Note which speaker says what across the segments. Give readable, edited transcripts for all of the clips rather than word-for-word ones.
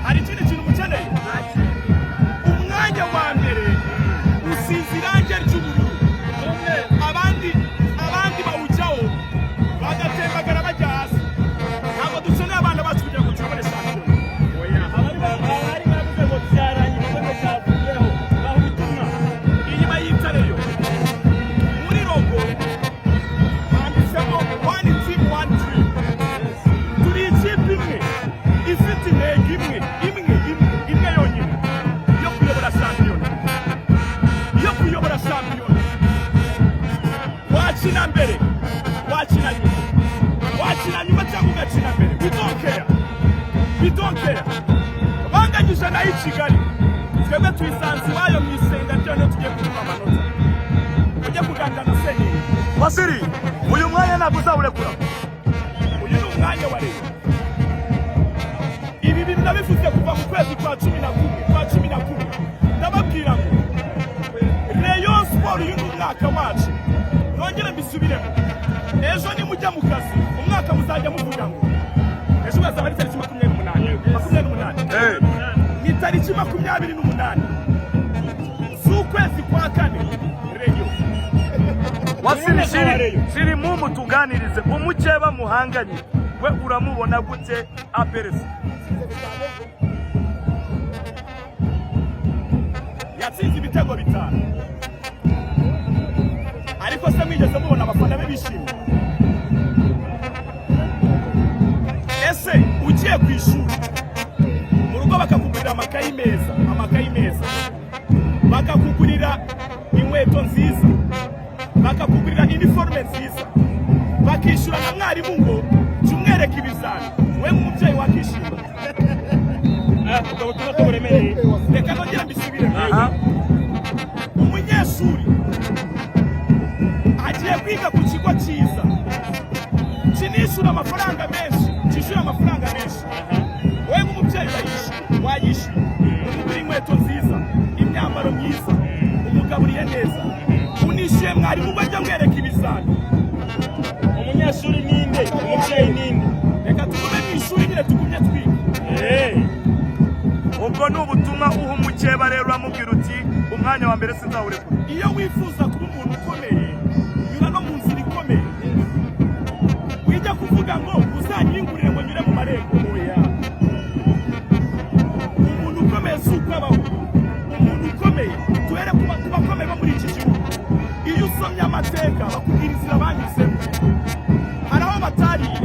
Speaker 1: Hari ikindi kintu mukeneye? Umwanya wa mbere usize irangi ry'ubururu, abandi bawujyaho bagatembagara bajya hasi. Ntabwo dukeneye abana bacu kugira ngo tuyobore shampiyona.
Speaker 2: Oya.
Speaker 3: Abari bavuze ngo byarangiye, igikombe cyavuyeho, baha ubutumwa.
Speaker 1: Inyuma y'itareyo muri logo handitsemo "One team, one dream". Turi ikipe imwe ifite intego imwe, imwe, imwe, imwe yonyine yo kuyobora shampiyona, yo kuyobora shampiyona. Wakina mbere, wakina nyuma, wakina nyuma cyangwa ugakina mbere, we don't care, we don't care. Banganyije nayo i Kigali, twebwe tuyisanze iwayo mu isenga ryayo, niyo tugiye kuduha amanota. Ujye kuganira na Seninga.
Speaker 2: Wasiri, uyu mwanya ntabwo uzawurekura.
Speaker 1: Uyu ni umwanya wa Rayon. Ibi bintu nabivuze kuva mu kwezi kwa 11, kwa 11, ndababwira ngo Rayon Sport, uyu ni umwaka wacu. Nongere mbisubiremo: ejo nimujya mu kazi, umwaka muzajya muvuga ngo ejo bazaba ari tariki 28, 28. Ni tariki 28 z'ukwezi kwa kane, Rayon.
Speaker 2: Wasiri, shiri shiri mumu, tuganirize umukeba muhanganye, we uramubona gute APR FC?
Speaker 1: Yatsinze ibitego bitanu, ariko se mwigeze mubona abafana be bishimye? Ese ugiye ku ishuri, mu rugo bakakugurira amakayi meza, amakayi meza, bakakugurira inkweto nziza, bakakugurira iniforume nziza, bakishyura na mwarimu ngo jya umwereka ibizami, we nk'umubyeyi wakishima?
Speaker 3: Ubwo butumwa ko buremereye.
Speaker 1: Reka nongere mbisubiremo. Umunyeshuri agiye kwiga ku kigo cyiza kinishyura amafaranga menshi, kishyura amafaranga menshi. Wowe nk'umubyeyi urayishyuye, wayishyuye, umugura inkweto nziza, imyambaro myiza, umugaburiye neza, unishyuye mwarimu ngo ajye amwereka ibizami.
Speaker 3: Umunyeshuri ninde? Umubyeyi ninde?
Speaker 1: Reka tugume mu ishuri nyine, tugumye twiga.
Speaker 2: Ubwo ni ubutumwa uha umukeba rero, uramubwira uti umwanya wa mbere sinzawurekura.
Speaker 1: Iyo wifuza kuba umuntu ukomeye, nyura no mu nzira ikomeye. Wijya kuvuga ngo uzanyingurire ngo nyure mu marembo, oya. Umuntu ukomeye si uko abaho. Umuntu ukomeye, duhere ku bakomeye bo muri iki gihugu, iyo usomye amateka bakubwira inzira banyuzemo. Hari aho batariye,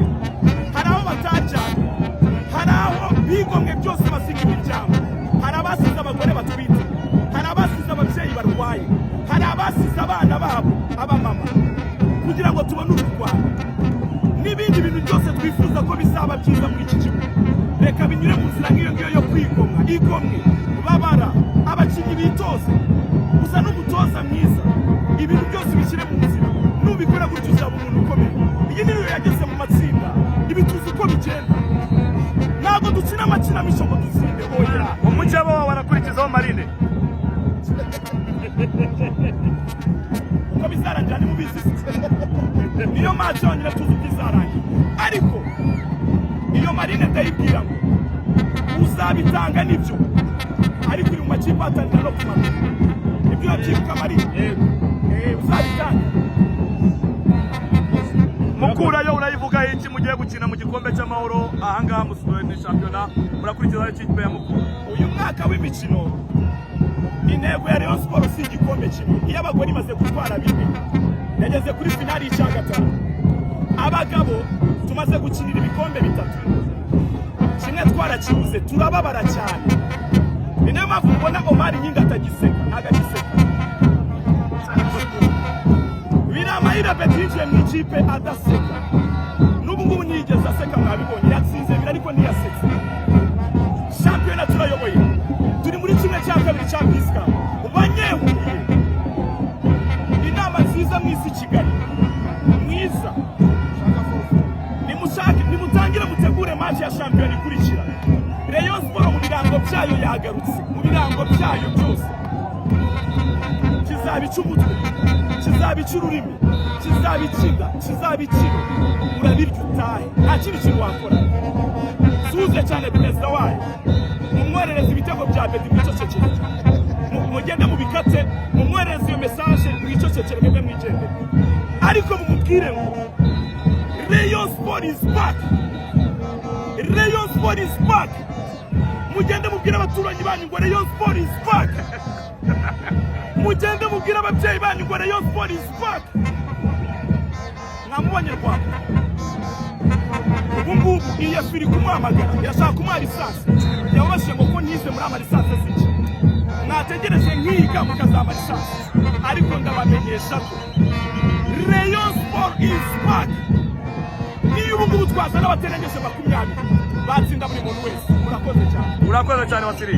Speaker 1: hari aho bataryamye, hari aho bigomwe byose basiga imiryango, hari abasize abagore batwite, hari abasize ababyeyi barwaye, hari abasize abana babo, abamama, kugira ngo tubone uru Rwanda n'ibindi bintu byose twifuza ko bizaba byiza muri iki gihugu. Reka binyure mu nzira nk'iyo ngiyo yo kwigomwa. Igomwe, babara abakinnyi, bitoze, usa n'umutoza mwiza, ibintu byose ubishyire mu nzira. Nubikora gutyo uzaba umuntu ukomeye. Iyi niyo yageze mu matsinda. Ibi tuzi uko bigenda, ntabwo dukina amakinamico ngo dutsinde, oya.
Speaker 2: Umukeba wawe arakurikizaho Marine.
Speaker 1: Uko bizarangira ntimubizi se? Niyo match yonyine tuzi uko izarangira. Ariko iyo Marine ndayibwira ngo uzabitanga nibyo, ariko uri mu makipe ahatanira no kumanuka. Ibyo urabyibuka, Marine? Uzabitanga.
Speaker 2: Mukura yo urayivuga iki? Mugiye gukina mu gikombe cy'amahoro ahangaha ni shampiyona, murakurikizaho ikipe ya Mukura.
Speaker 1: Uyu mwaka w'imikino, intego ya Rayon Sport si igikombe kimwe. Iyo abagore imaze gutwara bine, yageze kuri finali y'icya gatanu. Abagabo tumaze gukinira ibikombe bitatu, kimwe twarakibuze, turababara cyane. Ni nayo mpamvu mubona Omar Nyinga atagiseka, ntabwo agiseka. Biramahire Beti yinjiye mu ikipe adaseka, n'ubu ngubu ntiyigeze aseka. Mwabibonye, yatsinze bibiri ariko ntiyasetse. Shampiyona turayoboye, turi muri kimwe cya kabiri cya pisika. Banyehuye, inama nziza mwisi Kigali mwiza, nimushake, nimutangire mutegure match ya shampiyona ikurikira. Rayon Sport mu birango byayo yagarutse, mu birango byayo byose. Kizaba icy'umutwe, kizaba icy'ururimi, kizaba icy'inda, kizaba ikiro, urabirya utahe, nta kindi kintu wakora. Suze cyane perezida wayo. Mumwoherereze ibitego bya Bedi, mwicecekere. Mugende mubikate, mumwoherereze iyo message, mwicecekere, mwebwe mwigendere, ariko mumubwire ngo Rayon Sport is back, Rayon Sport is back. Mugende mubwire abaturanyi banyu ngo Rayon Sport is back. Mugende mubwire ababyeyi banyu ngo Rayon Sport is back. Mwamubonye Rwanda ubu ngubu iyi iri kumuhamagara, irashaka kumuha licence. Yababashije ngo ko ntize muri ama licence ziki, mwategereje nkiga mukazama licence. Ariko ndabamenyesha ko Rayon Sport is back. Niyo ubu ngubu twazana abaterengeje 20, batsinda buri muntu wese. Murakoze cyane.
Speaker 2: Urakoze cyane, Wasiri.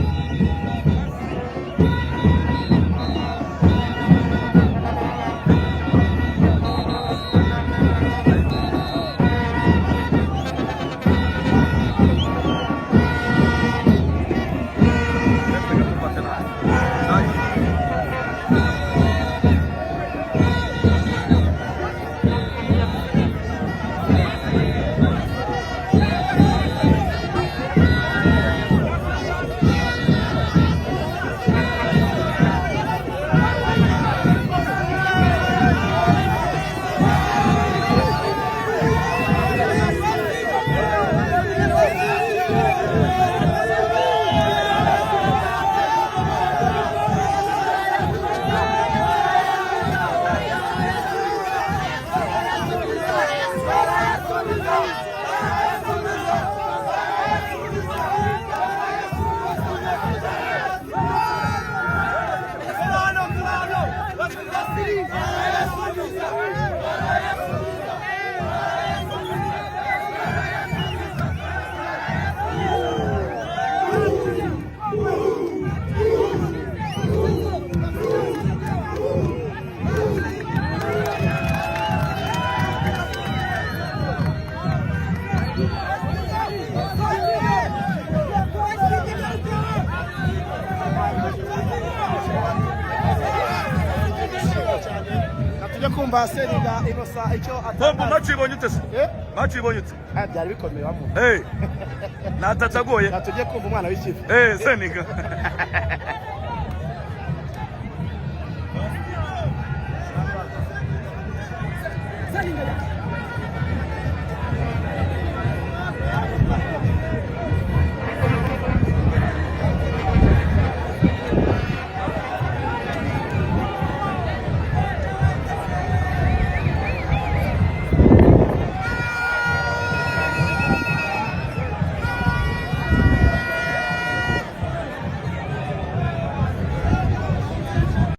Speaker 4: Tujya kumva Seninga Innocent icyo
Speaker 2: Bombo.
Speaker 4: atangaza.
Speaker 2: Match ibonye ute se?
Speaker 4: Eh?
Speaker 2: Match ibonye ute?
Speaker 4: Ah, byari bikomeye wamu.
Speaker 2: Eh. Natatagoye.
Speaker 4: Tujye kumva umwana w'ikipe.
Speaker 2: Eh, Seninga.